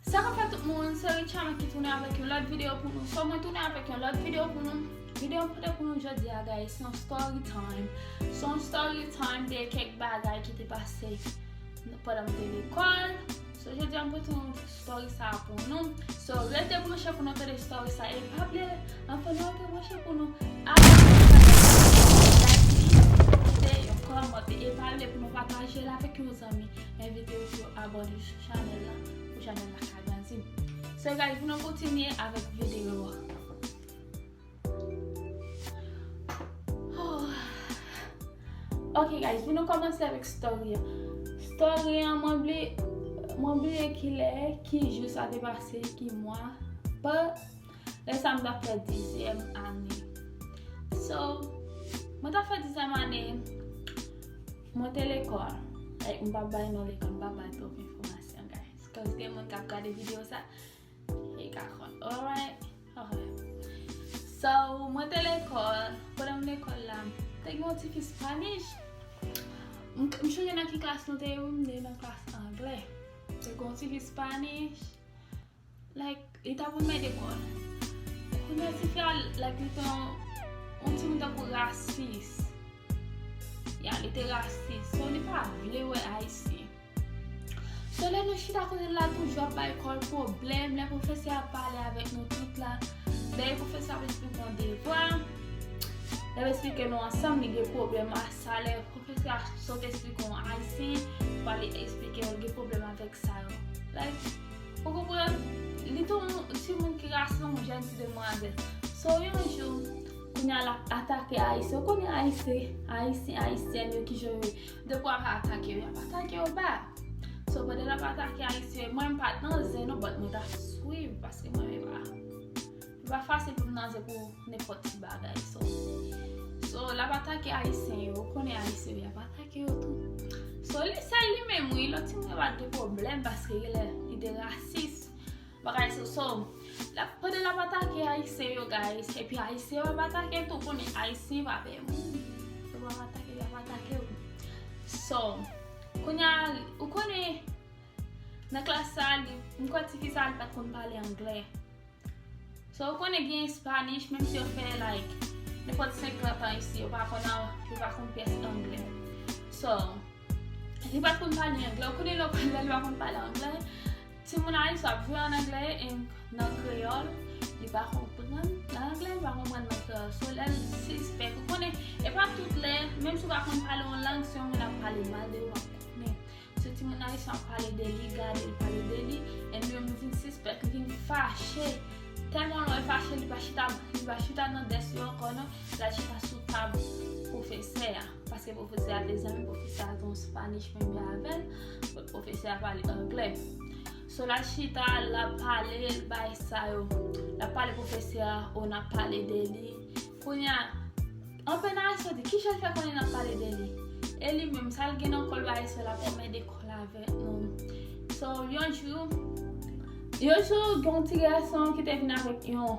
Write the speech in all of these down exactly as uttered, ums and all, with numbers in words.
Sa k ap fèt tout moun, se Richama ki tounen avèk yon lòt videyo pou nou. So, mwen tounen avèk yon lòt videyo pou nou. Videyo m pote pou nou jodi a, guys, se yon story time. Se yon story time de kèk bagay ki te pase pandan m te lekòl. So, jodi a m pote yon story sa a pou nou. So, rete branche pou nou tande story sa a. E pa bliye, anvan nou rete branche pou nou abòne, like, kite yon kòmantè. E pa bliye pou nou pataje l avèk yon zanmi. Envite yo pou yo abòne sou chanèl la, pou chanèl la ka grandi. So, guys, pou nou kontinye avèk videyo a. Oh. Ok, guys, pou nou kòmanse avèk story an. Story an, mwen bliye, mwen bliye kilè, ki jou sa te pase, ki mwa. But, lè sa m t ap fè dizyèm ane. So, mwen t ap fè dizyèm ane, mwen te lekòl. Like, m p ap bay non lekòl, m p ap bay twòp enfòmasyon, guys. Cause gen moun k ap gade videyo sa, e ka konn. Alright? Alright. So, mwen te lekòl. Pandan m lekòl la, te gen yon ti fi Spanish. M, m chonje nan ki klas nou te ye, wi, m te nan klas anglè. Te gen yon ti fi Spanish. Like, li t ap renmen dekò l. Kounye a, ti fi a, like, li te yon, yon timoun tankou rasis. Ya, li te rasis. So, li pa vle wè Ayisyen. So, lè nou chita kote l la, toujou ap bay kò l pwoblèm. Lè pwofesè a ap pale avèk nou tout la, lè pwofesè a ap esplike yon devwa, lè l esplike nou ansanm, li gen pwoblèm a sa. Lè pwofesè a sot esplike yon Ayisyen, pou l esplike yo, l gen pwoblèm avèk sa yo. Like, ou konprann? Li tou yon timoun ki rasis, yon jèn ti demwazèl. So, yon jou, kounye a l ap atake Ayisyen. Ou konnen Ayisyen, Ayisyen, Ayisyèn yo, kijan yo ye. Depi w ap atake yo, y ap atake yo ba. So, pandan l ap atake Ayisyen, mwen, m pa t nan zen non, but mwen t ap swiv, paske mwen, e pa, e pa fasil pou m nan zen pou nenpòt ti bagay. So, so, l ap atake Ayisyen yo, ou konnen Ayisyen yo, y ap atake yo tou. So, li sèl li menm, wi, lòt timoun yo pa t gen pwoblèm, paske genlè li te rasis. Bagay so, so, l ap, pandan l ap atake Ayisyen yo, guys, epi Ayisyen yo ap atake l tou, konnen Ayisyen pa pè moun. Yo ap atake, y ap atake w. So, kounye a, ou konnen, nan klas sa, li, m kwè ti fi sa, li pa t konn pale anglè. So, ou konnen gen Spanish, menm si yo fè, like, nenpòt senkant an isi, yo pa konn, yo pa konn pyès anglè. So, li pa t konn pale anglè. Ou konnen lè, lè li pa konn pale anglè, timoun ayisyen ap jwe an anglè e nan kreyòl, li pa konprann nan anglè, li pa konprann nan kreyòl. So, lè l sispèk, ou konnen, e pa tout lè, menm si w pa konn pale yon lang, si yon moun ap pale mal de ou, w ap konnen. Si timoun ayisyen ap pale de li, gade l pale de li, e li menm li vin sispèk, li vin fache. Tèlman lè w fache, li pa chita, li pa chita nan dèsk yo ankò non, l al chita sou tab pwofesè a. Paske pwofesè a te zanmi pwofesè a, te yon Spanish menm jan avè l, but pwofesè a pale anglè. So, l al chita, l ap pale, l bay sa yo. L ap pale pwofesè a, o, n ap pale de li. Kounye a, anpil nan Ayisyen di, "Kijan l fè konnen n ap pale de li?" E li menm, sa l gen nan kò l bay sèl ap anmède kò l avèk nou. So, yon jou, yon jou, gen yon ti gason ki te vin avèk yon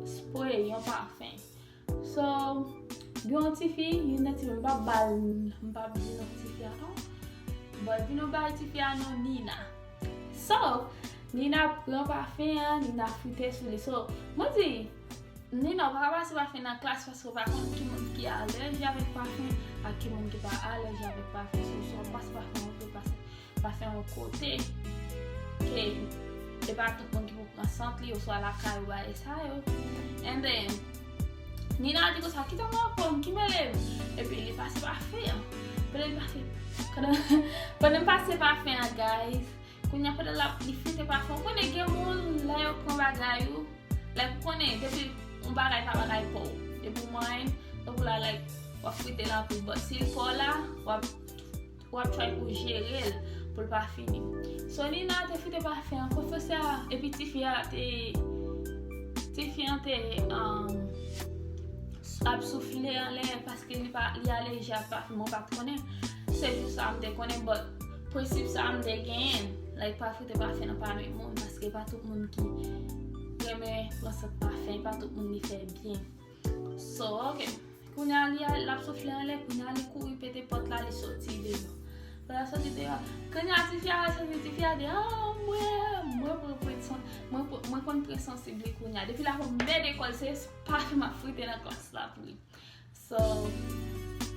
spray, yon pafen. So, gen yon ti fi, youn nan ti fi, m p ap ba l, m p ap di non ti fi a non. But vin yon bay ti fi a non Nina. So, Nina pran pafen an, Nina frite sou li. So, mwen di, Nina, ou pa ka pase pafen nan klas paske ou pa konn ki moun ki alèji avèk pafen ak ki moun ki pa alèji avèk pafen. So, si w ap pase pafen, ou vle pase pafen yon kote ke e pa tout moun ki pou pran sant li, oswa lakay ou, bagay sa yo. And then, Nina di konsa, "Kite mwen pran, ki mele m?" Epi li pase pafen an. Pandan li pase, pandan, pandan li pase pafen an, guys, kounye a pandan l ap, li frite pafen, ou konnen gen moun, lè yo pran bagay ou, like, ou konnen, depi yon bagay pa bagay pa w, depi w manyen, tankou la, like, w ap frite l anpil, but si l pa w la, w ap, w ap try pou jere l, pou l pa fini. So, Nina te frite pafen an, pwofesè a, epi ti fi a te, ti fi an te, um, ap soufle anlè, paske li pa, li alèji ak pafen, mwen pa t konnen. Se jou sa a m te konnen, but prensip sa a m te genyen, like, pa frite pafen nan pami moun, paske pa tout moun ki renmen pran sant pafen, pa tout moun li fè byen. So, ok. Kounye a, li al, l ap soufle anlè, kounye a, li kouri pete pòt la, li soti deyò. Lè l soti deyò, kounye a tifi a soti, tifi a di, ah, mwen, mwen pran pwen san-, mwen pran, mwen konn pran sansib li kounye a. Depi l ap mède kò l, se pafen m ap frite nan klas la pou li. So,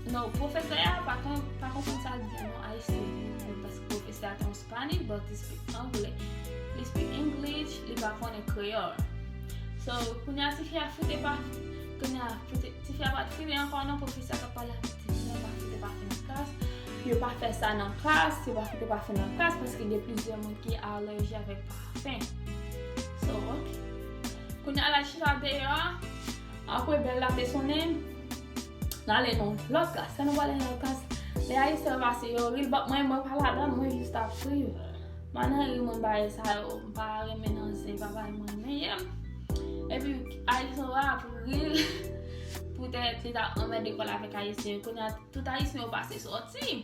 no, pwofesè a pa kon-, pa konprann sa l di an non, I say, paske pwofesè a te yon Spanish, but li speak anglè. Li speak English, li pa konnen kreyòl. So, kounye a tifi a frite pa, kounye a frite, tifi a pa t frite ankò non, pwofesè a t ap pale avèk tifi a, pa frite pafen nan klas. Yo pa fè sa nan klas, yo pa frite pafen nan klas, paske gen plizyè moun ki alèji avèk pafen. So, ok. Kounye a l al chita deyò, apre bèl la te sonnen, n ale nan lòt klas. Sa nou prale nan lòt klas. Lè Ayisyen yo pase, yo ri l, but mwen, mwen pa ladan, mwen jis ap swiv. M pa nan ri moun bagay sa yo, m pa renmen nan zen, pa bagay mwen renmen, yeah. Epi Ayisyen yo ap ri l, poutèt li ta anmède kò l avèk Ayisyen yo. Kounye a, tout Ayisyen yo pase sòti.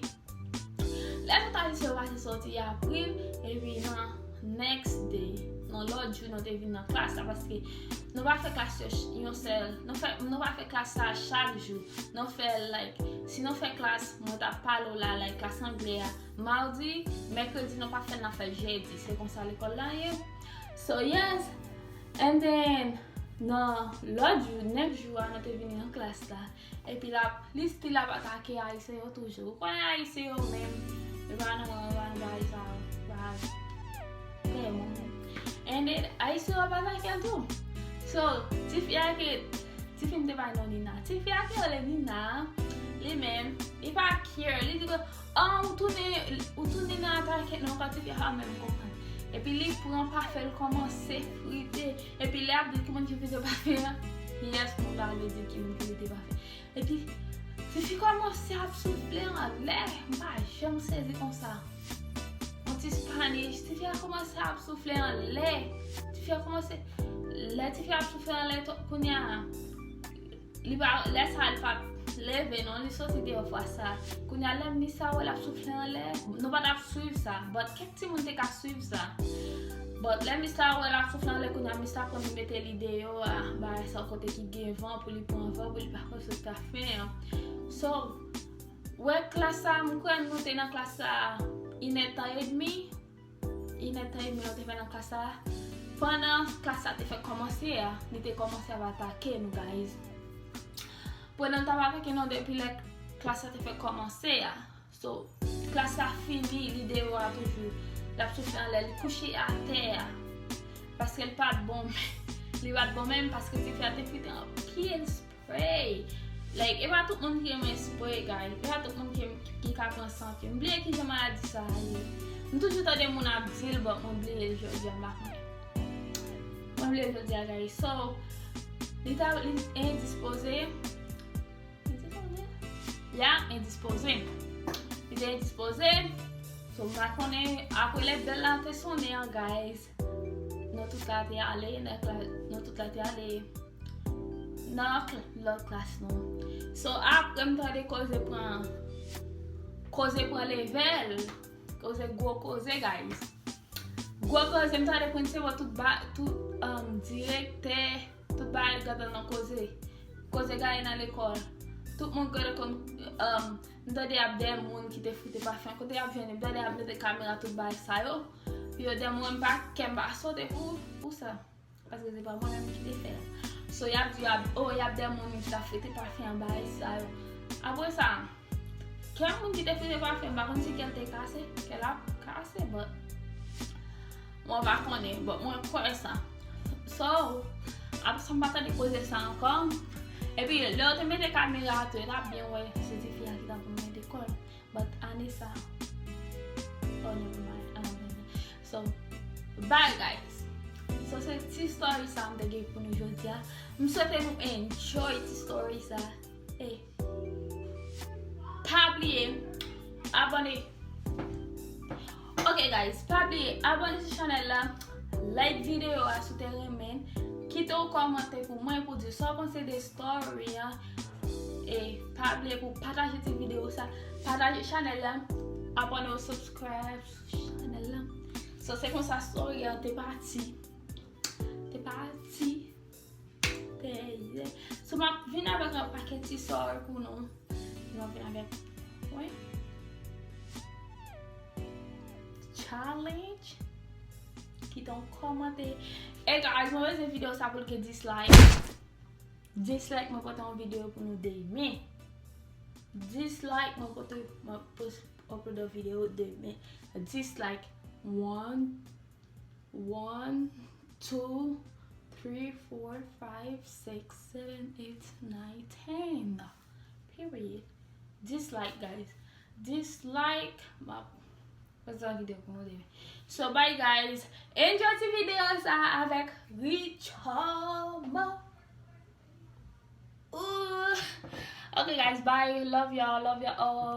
Lè tout Ayisyen yo pase sòti, y ap ri l, epi nan next day, nan lòt jou, nou te vin nan klas la, paske nou pa fè klas yo ch-, yon sèl, nou fè, nou pa fè klas sa chak jou. Nou fè, like, si nou fè klas, mwen t ap pale w la, like, klas anglè a, madi, mèkredi, nou pa fè l, n ap fè l jedi. Se konsa lekòl la ye. So, yes. And then, nan lòt jou, next jou a, nou te vini nan klas la. Epi l ap, li still ap atake Ayisyen yo toujou. Ou konnen Ayisyen yo menm, yo pa nan, yo pa nan bagay sa yo, bagay. Tèlman menm. And then, Ayisyen yo ap atake l tou. So, tifi a ke, tifi m te bay non Nina. Tifi a ke rele Nina, li menm, li pa care, li di ke, ah, ou tounen, ou tounen nan atake nou ankò, tifi a pa menm konprann. Epi li pran pafen l kòmanse frite. Epi lè ap di ki moun ki frite pafen an, yes, mwen pa vle di ki moun ki frite pafen. Epi, tifi kòmanse ap soufle anlè. M pa janm sezi konsa. Yon ti Spanish, tifi a kòmanse ap soufle anlè. Tifi a kòmanse, lè tifi a ap soufle anlè, to-, kounye a, li pa, lè sa a, li pa t leve, non, li soti deyò fwa sa. Kounye a, lè Miss la wè l ap soufle anlè, nou pa t ap swiv sa. But kèk timoun te ka swiv sa. But lè Miss la wè l ap soufle anlè, kounye a Miss la pran li mete li deyò a, bay sa kote ki gen van pou li pran van, pou li pa fè sot ka fen an. So, wè klas sa, m kwè nou te nan klas sa inèdtan edmi, inèdtan edmi nou te fè nan klas sa. Pandan klas sa te fè kòmanse a, li te kòmanse ap atake nou, guys. Pandan l t ap atake nou depi lè klas sa te fè kòmanse a. So, klas la fini, li deyò a toujou. L ap soufle anlè, li kouche atè a. Paske l pa t bon, li pa t bon menm, paske tifi a te frite anpil spray. Like, e pa tout moun ki renmen spray, guys. E pa tout moun ki, ki ka pran sante. M bliye kijan maladi sa a ye. M toujou tande moun ap di l, but mwen bliye l jodi a, m pa konnen. Mwen bliye l jodi a, guys. So, li ta, li endispoze. Li te konnen? Ya, endispoze. Li te endispoze. So, m pa konnen, apre lè bèl la te sonnen an, guys, nou tout la te ale, nan kla-, nou tout la te ale nan kl-, lòt klas nou. So, apre m tande koze pran, koze pran level, koze gwo koze, guys. Gwo koze, m tande prensipal, tout ba-, tout, um, direktè, tout bagay gentan nan koze. Koze gaye nan lekòl. Tout moun gentan konn, um, m tande y ap dèyè moun ki te frite pafen. Kote y ap jwenn li? M tande y ap mete kamera tout bagay sa yo. Yo dèyè mwen, m pa, kè m pa sote pou, pou sa. Paske se pa mwen menm ki te fè l. So, y ap di, y ap, oh, y ap dèyè moun ki t ap frite pafen an bagay sa yo. Apre sa, kè moun ki te frite pafen, m pa konn si kè l te kase, kè l ap kase, but mwen pa konnen, but mwen kwè sa. So, apre sa, m pa tande koze sa ankò. Epi, lè yo te mete kamera a tou, yo t ap byen wè se tifi a ki t ap mete kò l. But ane sa, oh, never mind, I don't know. So, bye, guys. So, se ti story sa m te gen pou nou jodi a. M swete nou enjoy ti story sa. E pa bliye abòne. Ok, guys, pa bliye abòne sou chanèl la, like videyo a si w te renmen, kite yon kòmantè pou mwen pou di sa w panse de story an. E pa bliye pou pataje ti videyo sa, pataje chanèl la, abòne w, subscribe sou chanèl la. So, se konsa story an te pati. Te pati. Te ye. So, m ap vin avèk yon pakèt ti story pou nou. M ap vin avèk, wi. challenge. Kite yon kòmantè. E guys, mwen bezwen videyo sa pou l gen dis like. Dis like, mwen pote yon videyo pou nou demen. Dis like, mwen pote, mwen post upload yon videyo demen. Dis like. One, one, two, three, four, five, six, seven, eight, nine, ten. Period. Dis like, guys. Dis like. M ap post yon videyo pou nou demen. So, bye, guys. Enjoy ti videyo sa avèk Richard. Ooh. Okay, guys, bye. Love y'all. Love y'all all.